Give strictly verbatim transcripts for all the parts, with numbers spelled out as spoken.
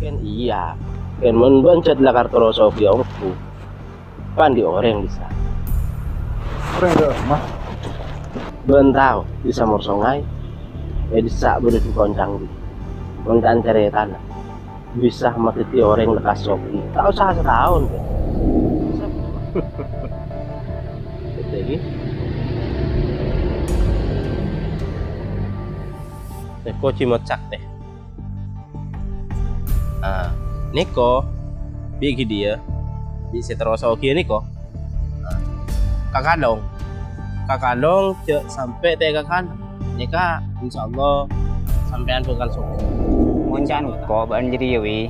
Kan iyâ, kan mon bâ'na jhât la kartoro soghi ongghu, kan andi' orèng bisa. Orèng dâ' emma? Bâ'na tao, è Samor Songay, è dissa' bâdâ dukon cangghi. Mon can carètana, bisa madhâddhi orèng lekkas soghi. Ta' osa sataon, kan. Dhâddhi, èkoji mocak, tè. Nah, nèko, bi' ghi' dhiyâ, bi' sè terro soghi nèko. Nah, kakalong. Kakalong, jhâ' sampè' tè' kakalong. Nèka, insyaallah, sampèyan bhâkal soghi. Mon can ko' bâ'na jârèya, Wi.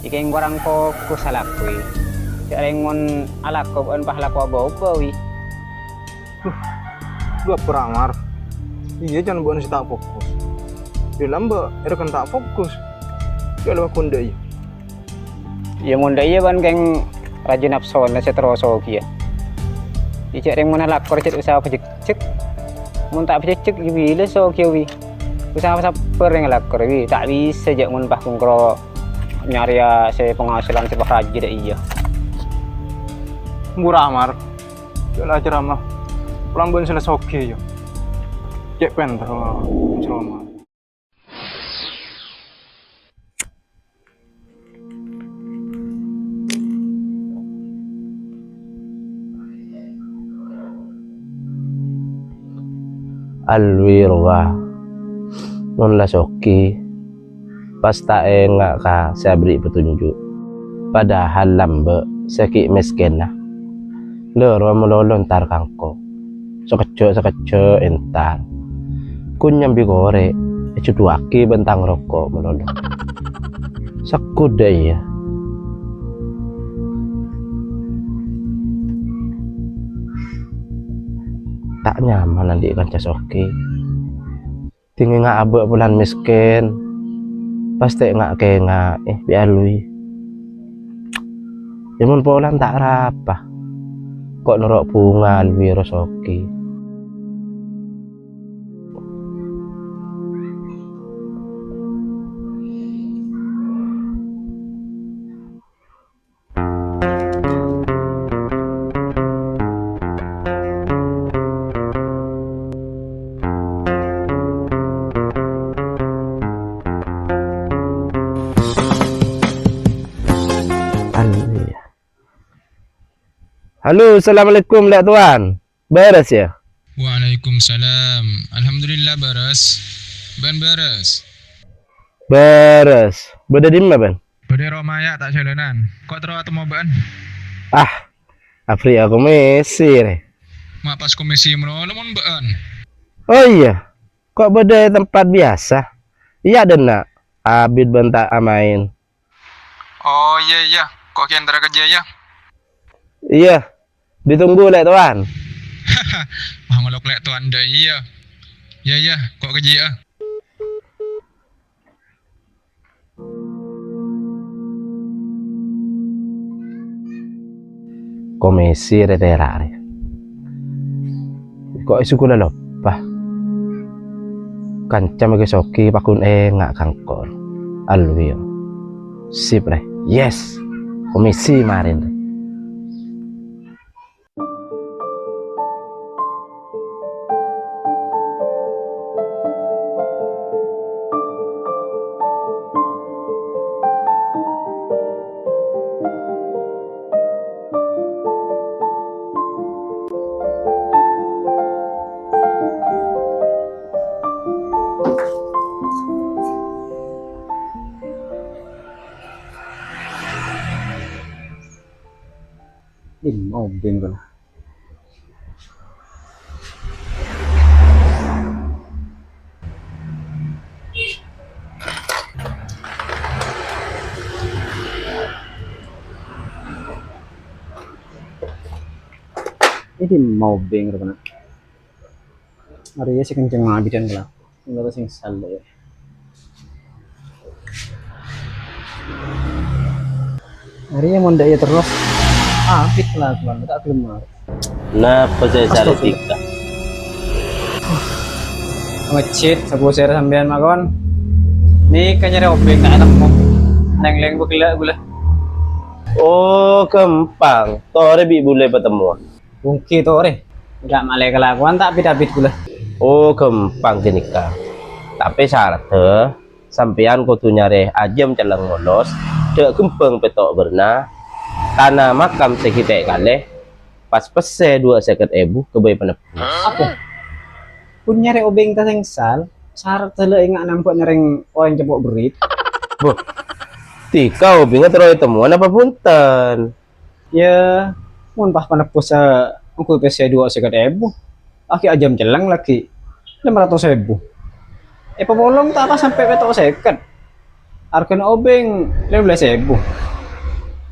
Èkèng korang fokus alako, Wi. Jhâ' rèng mon alako bâ'na pas lako abâ-obâ, Wi. Duh, duh, Bro Amar. Iyâ, can bâ'na sè ta' fokus. Yâ, lambâ', èrèkan ta' fokus. Yâ, lambâ' kondhâ, iyâ. Yâ, mon dâ' iyâ bâ'na kèng rajâ napsona sè terro soghi, yâ. Ijâ' rèng mon alako jhât usaha pajhekjhek. Mon ta' pajhekjhek, yâ bilâ soghi, Wi. Usaha sabbhâr rèng alako, Wi. Ta' bisa jhâ' mon pas kongkoro nyarèya sè penghasilan sè pas rajâ dâ' iyâ. Bro Amar. Yâ la ceramah. Polana bâ'na sè la soghi, yâ. Cè' pènter, ceramah. Alwi rowa, mon la soghi, pas ta' enga' ka sè aberri' petunjuk. Padahal lambâ' sè ghi' mèskènna. Loro malolo entar ka engko'. Sakejjhâ'-sakejjhâ' entar. Ghun nyambi korè', èjhudhuwâghi bân tang roko' malolo. Sakudda iyâ. Ta' nyaman andi' kanca soghi. Dingènga abâ' polana mèskèn, pas ta' nga'-kènga'è bi' Alwi. Yâ mon polana ta' arapa, ko' noro' bhunga Alwi rowa soghi. Anu, iya. Halo, assalamualaikum, Lè' Towan. Bârâs, yâ? Waalaikumsalam. Alhamdulillah, bârâs. Bân bârâs? Bârâs. Bâdâ dimma, bân? Bâdâ è roma, yâ, ta' jhâlânan. Ko' terro atemmo bâ'ân? Ah, aberri' komisi, rè. Ma' pas komisi malolo mon bâ'ân. Oh, iyâ. Ko' bâdâ è tempat biyasa? Iyâ, dânna'. Abit bân ta' amaèn. Oh, iyâ, iyâ. Ko' ghi' entara ka jâ, yâ. Iyâ. Ditunggu, Lè' Towan. Wah, ngolok Lè' Towan dâ' iyâ. Iyâ, iyâ. Ko' ka jâ, yâ. Komisi rè tèra' rè. Ko' èsu kaulâ loppa. Kanca maghi soghi pagghun enga' ka engko'. Alwi, yâ. Sip, rè. Yes. Komisi marèn, rè. Ih, mau bingung. Ini mau bingung, Bang. Arèya sè kenceng abidhân kalako. Enggak sing salah ya. Arèya mon dâ' iyâ terros. Abit kelakuan, ta' gelem marè. Napa sè Astagfirullah. Salah tika? Masjid, sabu sèra sampèyan makon. Nèka nyarè obèng ta' temmo. Neng lèng bâ ghellâ' ghulâ. Oh, ghâmpang. Torè bi' bulâ patemmowan. Ongghi torè. Enggak malè kalakowan ta' bit-abit ghulâ. Oh, ghâmpang ghânèka. Tapè saradda sampèyan kodhu nyarè ajâm celleng molos, dâ' ghembhâng pètto' bârna, tana makam sè ghi' tè' kalè, pas pèssè duwâ' sèket èbu ghâbây panebbhus. Apa? Pon nyarè obèng ta' sèngsal, saradda la enga' nambâ' nyarèng orèng cèpo' berrit. Boh, dhika obèngnga terro ètemmowan apa bhunten? Yâ, mon pas panebbhus, eh, ongghu pèssè duwâ' sèket èbu, aghi' ajâm celleng laghi' lèma ratos èbu. Èpapolong ta' pas sampè' pètto' sèket. Arghâna obèng lèma bellâs èbu.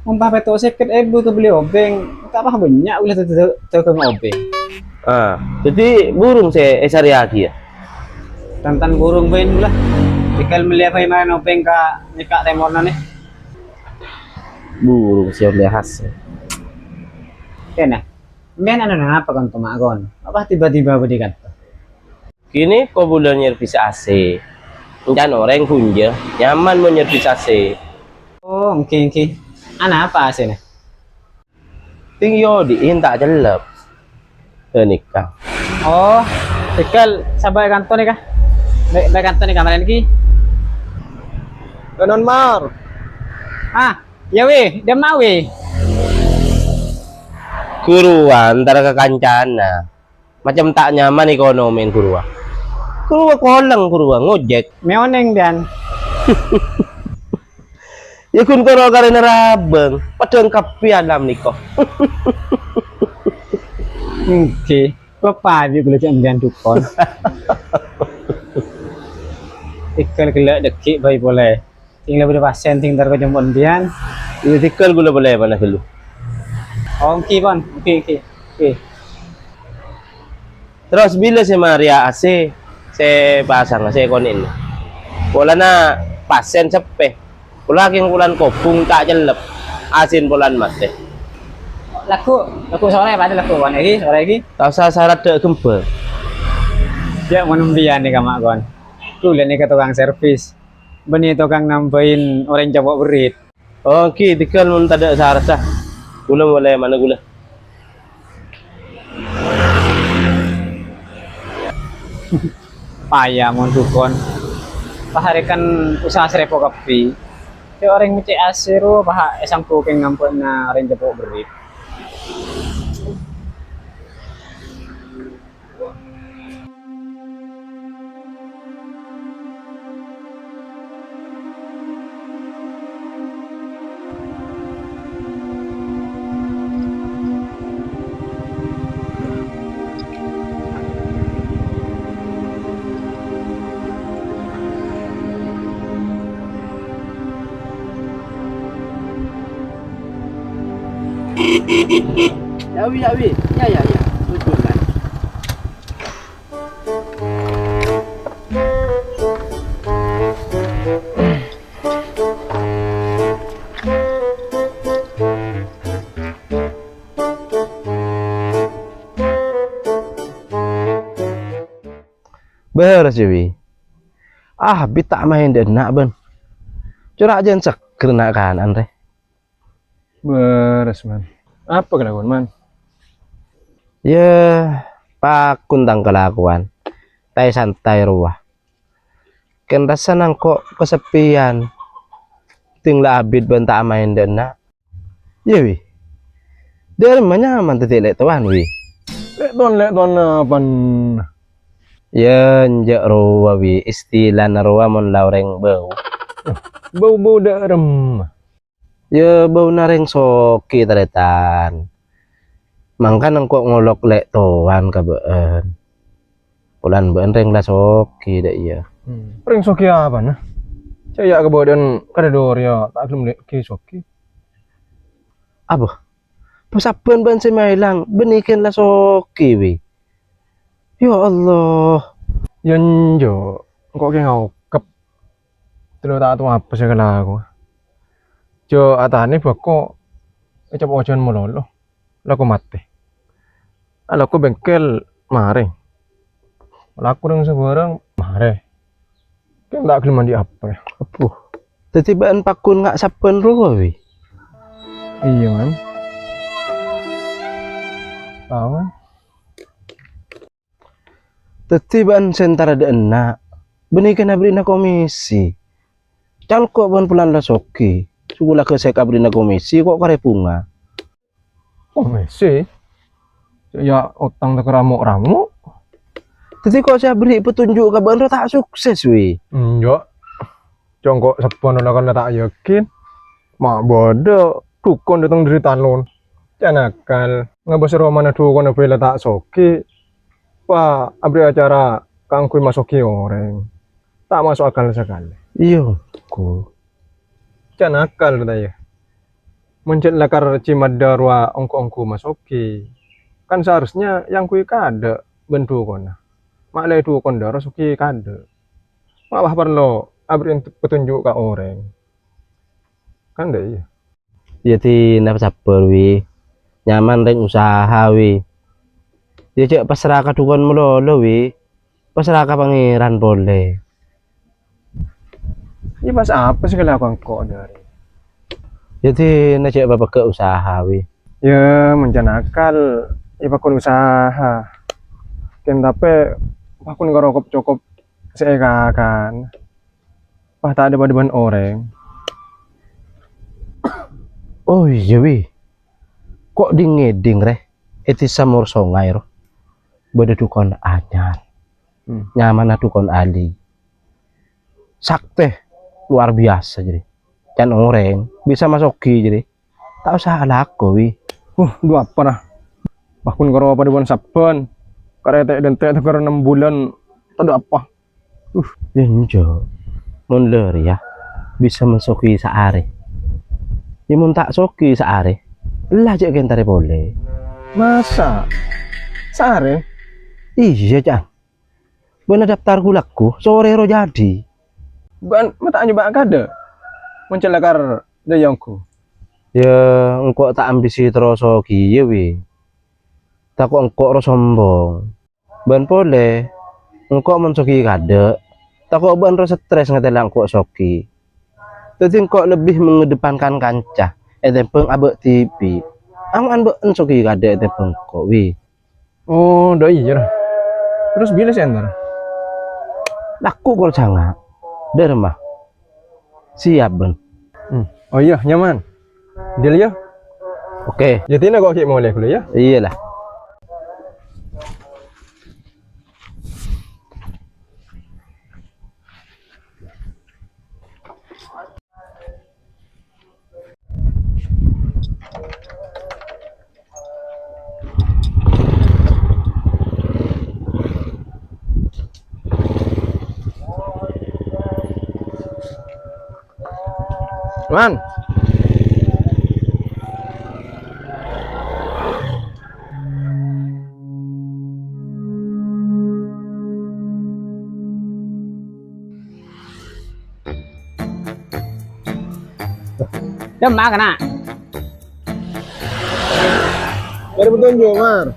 Mon pas pètto' sèket èbu èkabelli obèng, ta' pas bânnya' ghulâ dâ-, dâ-, dâgâng obèng. Ah, dhâddhi burung sè èsarèyaghi, yâ? Tan-tan burung bhâi ghulâ. Dhika mellèya bhâi marèn obèng ka nyèkka' tèmorra nè. Burung sè ollè hasèl. Kènè, sampèyan ana'na apa kanto ma' kon? Apa tiba-tiba bâdhi kanto? Kènè ko bulâ nyervis A C. Èncan orèng ghunjâ, nyaman mon nyervis A C. Oh, èngghi, èngghi. Ana apa A C-na? Tèng yodi'in ta' cellep. Ghânèka. Oh, dhika sabâ' è kanto nèka. Bâ', bâ' è kanto nèka marèn ghi. Kanon Mar. Ah, yâ wè, dâmma wè. Ghuruwâ, antara ka kancana. Macem ta' nyaman èkonomèn ghuruwâ. Ghuruwâ kolèng ghuruwâ, ngojek. Mè' onèng, Bian. Yâ ghun koro karèna rabâng, padhâng kabbhi alam nèko. Èngghi, ko pabi' ghulâ jhâ' èngghi dukon. Èghâl ghellâ' dâggi' bhâi polè. Tèng la bâdâ pasèn tèng tar ka jhâmbhu'ân bi'ân. Iyâ, tèghâl ghulâ polè bâ'na ghâllu. Oh, èngghi, pon. Èngghi, èngghi. Èngghi. Terros bilâ sè marèya A C sè pasang, sè konè'na? Polana pasèn seppè. Pola kèng polana kobhung ta' cellep. A C-na polana matè. Lagghu', lagghu' sorè, padâ lagghu' pon. Èngghi, sorè èngghi. Ta' osa sarat dâ' ghembhâ. Yâ, mon bi'ân nèka, Ma', kon. Ghulâ nèka tokang servis. Bânnè tokang nambâi orèng cèpo' berrit. Oh, èngghi, tèghâl mon tadâ' saradda. Ghulâ molè mana ghulâ. Paya mon dukon. Paharèkan usaha sè rèpo' kabbhi. Sè orèng mècè' A C ro paha èsangghu kèng nambâ'na orèng cèpo' berrit. Ya, wi, ya, wi. Ya, ya, ya. Betul, kan? Bârâs, yâ, wi. Ah, bi' ta' maèn dâ' enna', bân. Cora' jân seggher na'-kana'an, rè. Bârâs, Man. Apa kalakowan, Man? Yâ, pakon tang kalakowan. Taè-santaè rowa. Kèng rassa nangko' kaseppèyan. Tèng la abit bân ta' maèn dâ' enna'. Yâ, wi. Dâ' remma nyaman dhâddhi lè' towan, wi. Lè' towan, lè' towan apana? Yâ, enjâ' rowa, wi. Istilana rowa mon la orèng bâu. Bâu-bâu dâ' remma? Yâ, bâuna rèng soghi, tarètan. Mangkana engko' ngolok lè' towan ka bâ'ân. Polana bâ'ân rèng la soghi, dâ' iyâ. Hmm. Rèng soghi apana? Ca'na ka bâ'ân kadhâddhiyâ rèya ta' ghellem lè-, ghi soghi. Apa? Pas sabbhân bâ'ân sè maèlang, bânnè ghân la soghi, wi. Ya Allah. Yâ enjâ', engko' kè ngaokep. Tello ta' tao apa sè èkalako. Jâ' atane bâko ècap ojhân malolo, lako mate. Alako bengkel marè. Lako rèng sabârâng marè. Kè ta' ghellem andi' apa. Abbhu. Dhâddhi bâ'na pagghun nga' sabbhân rowa, Wi? Iyâ, Man. Tao. Dhâddhi bâ'na sè entara dâ' enna', bânnè kèng abherri'na komisi. Can ko' bâ'na polana la soghi, sokola'a sè abherri'na komisi ko' karè bhunga. Komisi? Yâ, otang ta' karamo'-ramo'. Dhâddhi ko' sè aberri' petunjuk ka bâ'na ro ta' sukses, Wi. Enjâ'. Congko' seppon la kan la ta' yakin. Ma' bâdâ dhukon dâteng dâri talon. Can akal, ngabâs romana dhukonna bhâi la ta' soghi. Wah, aberri' acara kaangghuy masoghi orèng. Ta' maso' akal sakalè. Iyâ, ghu. Can akal, ta' iyâ? Mon jhât lakar jhi maddhâ rowa ongghu-ongghu masoghi, kan seharusnya èangghuy kaadâ' bân dhukonna. Ma' la è dhukon dâ' ro soghi kaadâ'. Ma' wah parlo aberri' petunjuk ka orèng. Kan dâ' iyâ. Yâ, Din, apa sabbhâr, Wi. Nyaman rèng usaha, Wi. Yâ, jhâ' pasra ka dhukon malolo, Wi. Pasra ka Pangèran polè. Iyâ, pas apa sè èkalako engko' dâri? Yâ, Din, jhâ' papeggâ' usaha, Wi. Yâ, mon can akal, yâ pagghun usaha. Kèng tapè pagghun karo kop-cokop sè èkakan. Wah, ta' dhâ-padhâ bân orèng. Oh iyâ, Wi. Ko' dhing-ngèdhing, rè, è dhisa Mor Songay, ro. Bâdâ dhukon anyar. Hmm. Nyamana dhukon Ali. Saktè luar biasa, jârèya. Can orèng bisa masoghi, jârèya. Ta' osa alako, Wi. Wah, dhu apa, ra? Pagghun karo apa dhâ' bân sabbhân. Karè tè'-dentè' ta' karo nem bulân. Tadhâ apa? Uh, yâ, enjâ'. Mon la rèya bisa masoghi saarè. Yâ, mon ta' soghi saarè, ella jhâ' kèng entarè polè. Masa? Saarè? Iyâ, Ca'an. Bâ'na daftar ghu-lagghu, sorè ro jadi. Bâ'na ma' ta' nyoba kaadâ'? Mon jhâ' lakar dâ' iyâ ongghu. Yâ, engko' ta' ambisi terro soghi, yâ, Wi. Tako' engko' ro sombong. Bân polè, engko' mon soghi kaadâ', tako' bâ'na ro stres ngatèla engko' soghi. Dhâddhi engko' lebbi mengedepankan kanca ètèmbhâng abâ' dhibi'. Ango'an bâ'na soghi kaadâ' ètèmbhâng engko', Wi. Oh, dâ' iyâ, ra. Terros bilâ sè entar? Lagghu' kol sanga'. Dârma. Siap, bân. Hmm. Oh iyâ, nyaman. Deal, yâ. Oke. Yâ, Dina, ko' ghi' molè ghâllu, yâ. Iyâ, la. Man. Dâ' emma kana'? Bâri' petunjuk, Mar.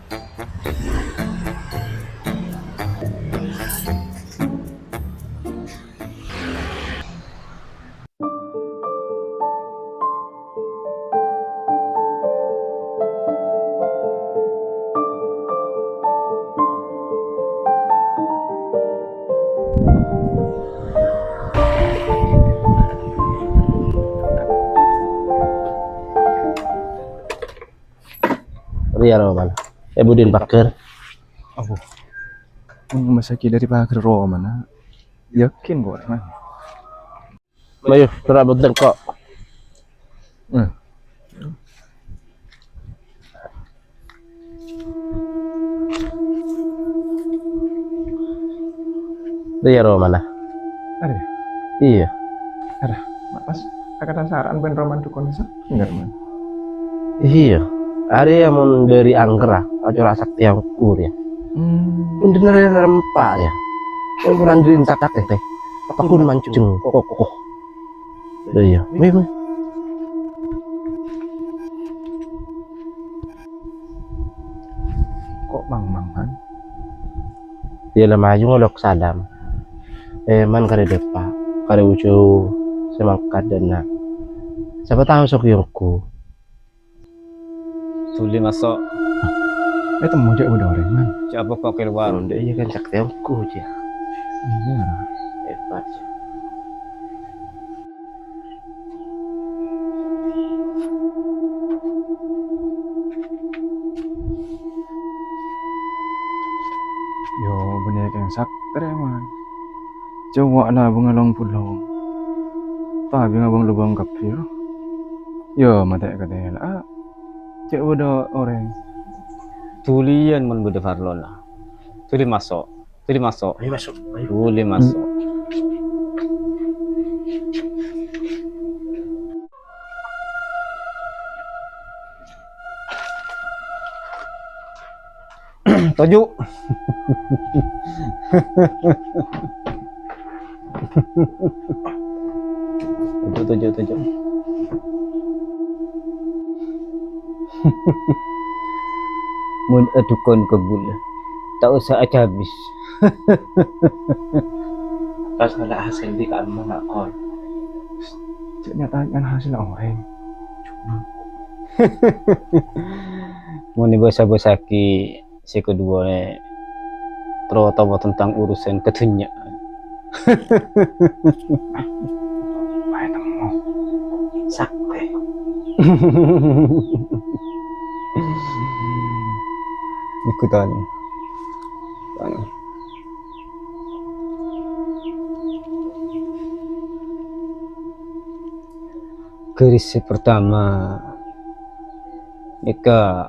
Rèya romana. Eh, budin pager. Apo? Mon masagi dâri pager romana. Yakin kok, Man. Mayu, sura' benteng kok. Hmm. Rèya romana. Arè. Iyâ. Arè, ma' pas akata sara'an bân romana dhukon sè bhender, Man. Iyâ. Arèya mon dâri angkerra, acora' saktèya ongghu rèya. Hmm. Bhender rempa' rèya. Mon kurang dâri entak-entak tè. Paggun manjeng koko. Lha iyâ, mè, mè. Kok mang-mangan? Iyâ la maju ngolok salam. Eh, man karè dâpa', karè ujung. sè mangkat dâ' enna'. Sapa tao soghi ongghu. Dhuli maso'. Eh, temmo jhâ' bâdâ orèng, Man. Jhâ' apa kok kalowar? Iyâ, iyâ kan ca'na ongghu, jhâ'. Iyâ. Hebat, jhâ'. Yo, bânnè kèng saktrè, Man. Coba la bângalong-bulong. Tabingnga bâng-lobâng kabbhi, ro. Yo, matè katèla. Jhâ' bâdâ orèng. Dhuliyân mon bâdâ parlona. Dhuli maso'. Dhuli maso'. Ayo masuk, ayo. Dhuli maso'. Toju'. Toju', toju', toju'. Mon adukon ka ghulâ, ta' osa acabis. Pas ngala' hasil di ka'emma, Mak Kol. Cè' nyata'an hasil orèng. Mon èbâsa-bâsaghi sè kaduwâ, terutama tentang urusan kadhunnya'an. Ayo temmo. Sakti. Iku tanya. Tanya. Garis sè pertama, nèka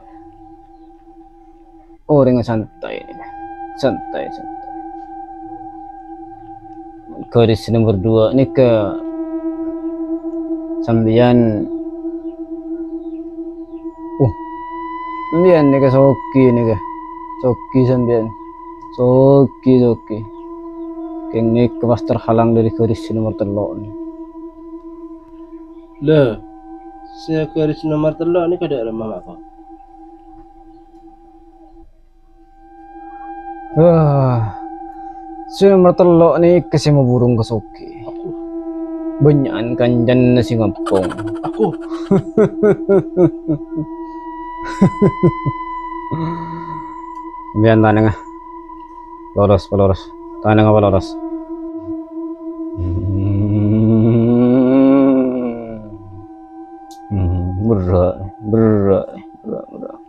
orèng santai, santai, santai. Garis nomor dua nèka sampèyan, uh, sampèyan nèka soghi nèka, soghi sampèyan, soghi, soghi. Kèng nèka pas terhalang dâri garis nomor tello' nèka. Lè, sè garis nomor tello' nèka dâ' remma, Mak Kol? Wah, sè nomor tello' nèka sè maburung ka soghi. Bânnya'an kancana sè ngompong. Aku. Sampèyan tanangnga. Loros, loros. Tanangnga loros. Hmm. Hmm, berrâ', berrâ', berrâ', berrâ'.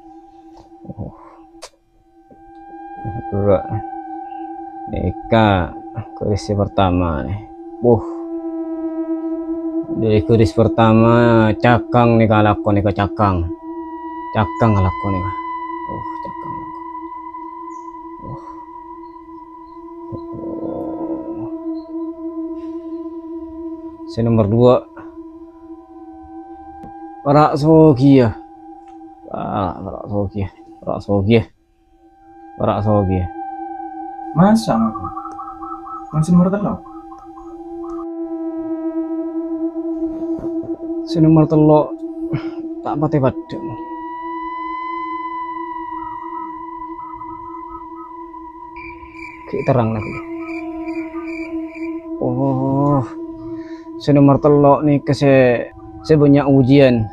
Oh. Berrâ'. Nèka garis sè pertama nè. Wuh. Dâri garis pertama, cakang nèka alako nèka cakang. Cakang alako nèka. Oh, cakang alako. Oh. Oh. Sè nomor dua. Para' soghi, yâ. Para', para' soghi, yâ. Para' soghi, yâ. Para' soghi, yâ. Masa, Mak Kol? Kan sè nomor tello'? Sè nomor tello' ta' patè paḍâ. Ghi' terrang, nah. Oh, sè nomor tello' nèka sè, sè bânnya' ujian.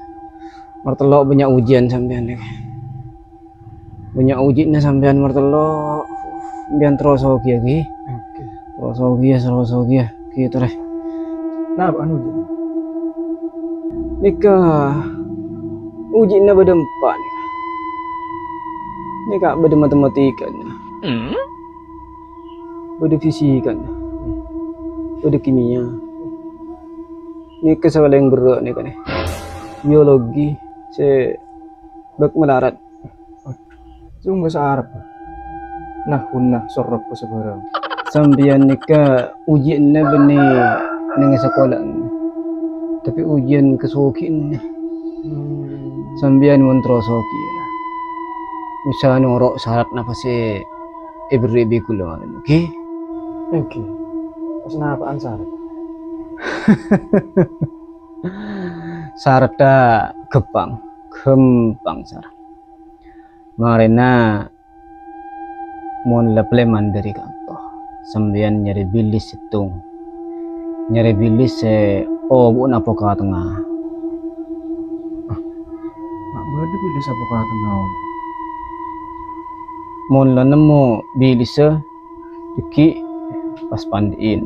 Nomor tello' bânnya' ujian sampèyan nèka. Bânnya' ujianna sampèyan nomor tello'. Sampèyan terro soghi, yâ, ghi. Oke. Terro soghi, yâ, terro soghi, yâ. Ghi, terro. Napa anu ujianna? Nèka ujianna bâdâ empa' nèka. Nèka bâdâ matematikana. Hmm? Bâdâ fisikana. Bâdâ kimia. Nèka sè palèng berrâ' nèka nè. Biologi sè bâk malarat. Coma bhâsa Arab. Nah, hunna, sorrop, bhâsa bârâng. Sampèyan nèka ujianna bânnè neng sakola'an. Tapè ujian kasoghiyânna. Hmm. Sampèyan mon terro soghi, yâ. Usaha noro' sarat napa sè èberri' bi' kaulâ, oke? Oke. Pas napa'an sarat? Saradda ghâmpang, ghâmpang sarat. Marèna mon la palèman dâri kanto, sampèyan nyarè bilis sèttong. Nyarè bilis sè obu'na apokatengnga. Ah, ma' bâdâ bilis apokatengnga, Om? Mon la nemmo bilissa, dhâggi' pas pandi'in,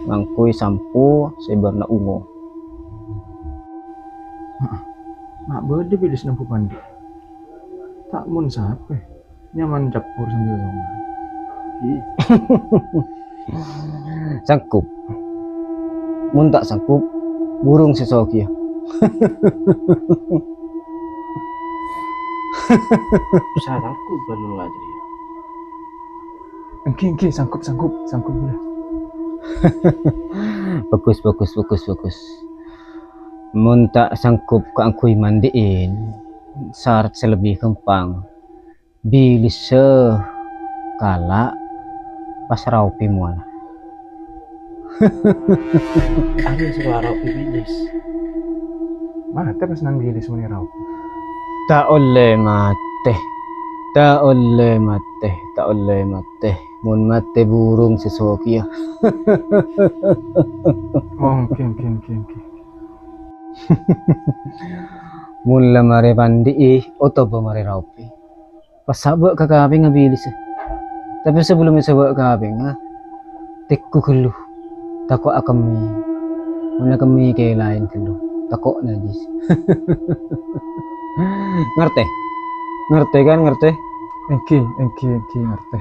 ngangghuy sampo sè bârna ungu. Heeh, ma' bâdâ bilis nemmo pandi'. Ta' mon sapè. Nyaman cabbhur sambil somai. Ih. Sanggup. Mon ta' sanggup, burung sè sogiyâ. Sa sanggup bân la jârèya. Èngghi, èngghi, sanggup, sanggup, sanggup ghulâ. Bagus, bagus, bagus, bagus. Mon ta' sanggup kaangghuy mandi'in, sarat sè lebbi ghâmpang. Bilissa kala' pas raopi mowana. Arèya sè la raopi bilis. Matè pas nang bilis mon èraopi. Ta' ollè matè. Ta' ollè matè. Ta' ollè matè. Mon matè burung sè sogiyâ. Oh, èngghi, èngghi, èngghi, èngghi. Mon la marè pandi'i, otabâ marè raopi. Pas sabâ' ka kapèngnga bilissa. Tapè sabellunna sabâ' ka kapèngnga, tèngghu ghâllu. Tako' akemmè. Mon akemmè kèlaèn ghâllu. Tako' najis. Ngartè? Ngartè kan, ngartè? Èngghi, èngghi, èngghi, ngartè.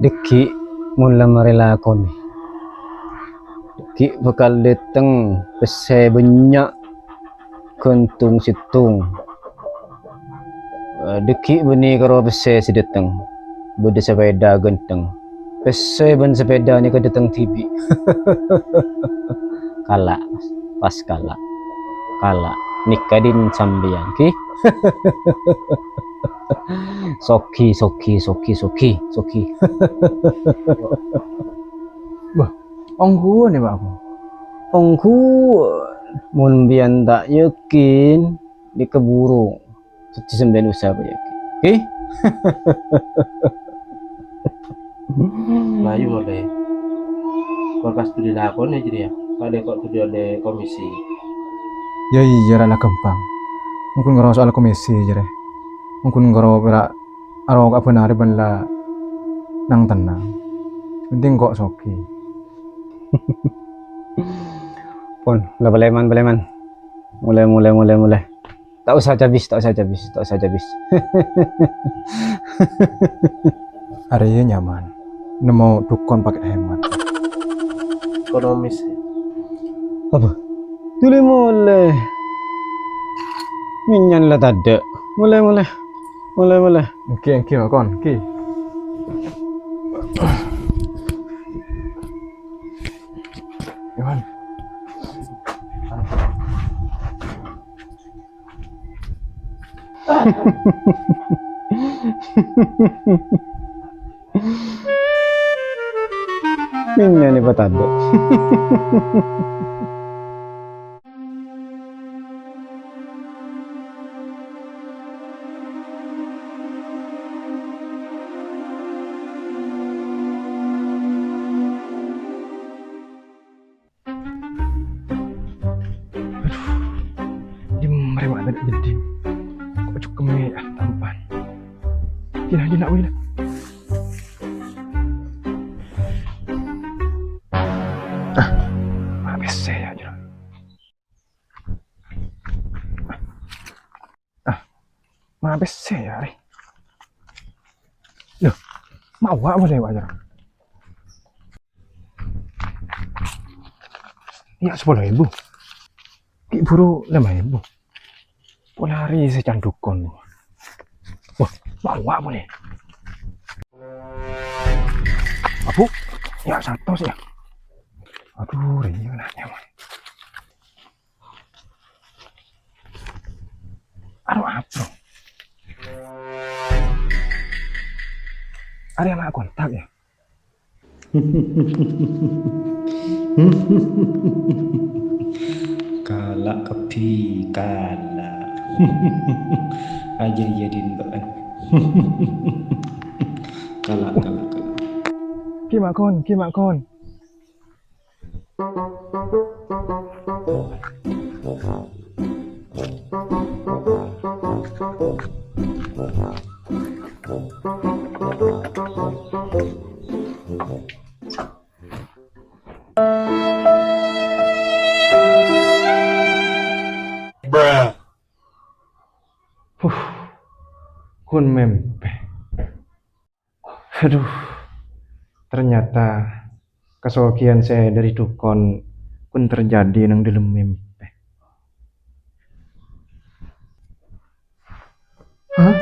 Dhâggi' mon la marè lakonè. Dhâggi' bhâkal dâteng pèssè bânnya'. Ghântung sèttong. Eh, dhâggi' bânnè karo pèssè sè dâteng. Bâdâ sapèda ghântheng. Pèssè bân sapèda nèka dâteng dhibi'. Kala', pas kala'. Kala'. Nèka dhin sampèyan, ghi? Sogi, sogi, sogi, sogi, sogi. Bâh, ongghuwân, yâ, Pak? Ongghuwân. Mon sampèyan ta' yakin, nèka buru. Dhâddhi sampèyan usaha, Pak, yakin. Oke? Mayu molè. Kor pas duli lakon jârèya. Kale kok duli ollè komisi. Ya iyâ, ra la ghâmpang. Mongkon karo soal komisi jârèya. Mongkon karo pèra' arowa ka bân arè bân la nang-tennang. Penting kok sogi. Pon, la palèman, palèman. Molè, molè, molè, molè. Ta' osa cabis, ta' osa cabis, ta' osa cabis. Arèya nyaman. Nemmo dhukon pakè hemat. Ekonomis. Apa? Duli molè. Mènyan la tadâ'. Molè, molè. Molè, molè. Èngghi, èngghi, Makon, èngghi. Iwan. Mènyan èpatadâ'. Aduh, dimma rè ma' tadâ' bheddhing. Kok cokemmè, ah, tampan. Dina, dina, wila. Ah, ma' pèssè, yâ, jârèya. Ah, ma' pèssè, yâ, rè. Loh, ma' wa' molè, wa', jârèya. Yâ, sapolo èbu. Ghi' buru lèma èbu. Polè arè sè can dhukon. Wah, ma' wa' molè. Abu, yâ, satos, yâ. Aduh, rè, nanya, man. Aduh, apa? Arè la kontak, yâ? Kala' kabbhi, kala'. Aja iyâ din bâ'ân. Kala', kala', kala'. Ghi' Makon, ghi' Makon. Huh, ghun mèmpè. Aduh, ternyata kasoghiyân sè dhâri dhukon ghun terjadi neng dhâlem mèmpè. Hah?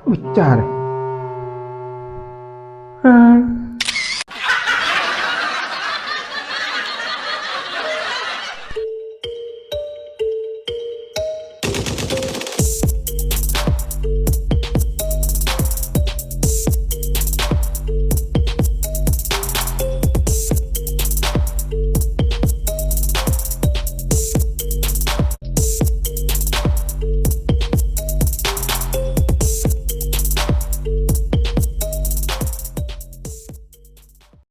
Bicara? Hah?